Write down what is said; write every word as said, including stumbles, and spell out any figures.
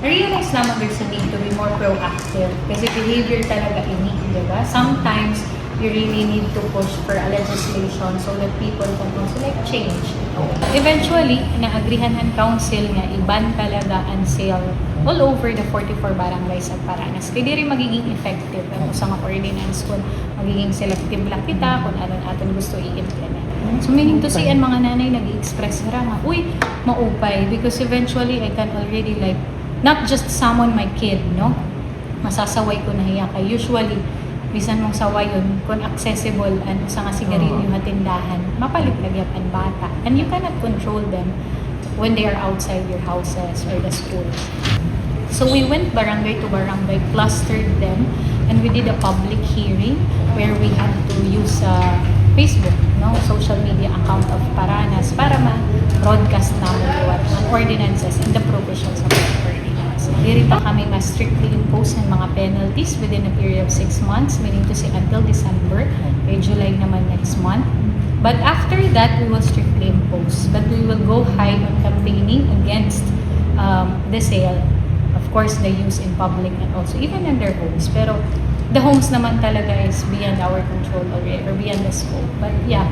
Realize lamang there's a need to be more proactive kasi behavior talaga ini, di ba? Sometimes, you really need to push for a legislation so that people can also, like, change. Eventually, naagrihan han council nga i-ban talaga an sale all over the forty-four barangays of Paranas. Kay diri magiging effective an usa nga ordinance kung magiging selective lang kita kung ano an aton gusto i-implement. So, meaning to say, an mga nanay nag-i-express hira nga, "Uy, maupay," because eventually, I can already, like, not just summon my kid, no? Masasaway ko na hiya kay usually, bisan mong sawayon, kung accessible an usa nga sigarilyo ha tindahan, mapalit la gihap an bata. And you cannot control them when they are outside your houses or the schools. So we went barangay to barangay, clustered them, and we did a public hearing where we had to use, uh, Facebook, no, social media account of Paranas para ma-broadcast namon liwat an ordinances and the provisions of that ordinance. Diri pa kami ma-strictly impose ng mga penalties within a period of six months, meaning to say until December, kay July naman next month. But after that, we will strictly impose. But we will go high on campaigning against, um, the sale. Of course, the use in public and also even in their homes. Pero the homes naman talaga is beyond our control already or beyond the scope. But yeah,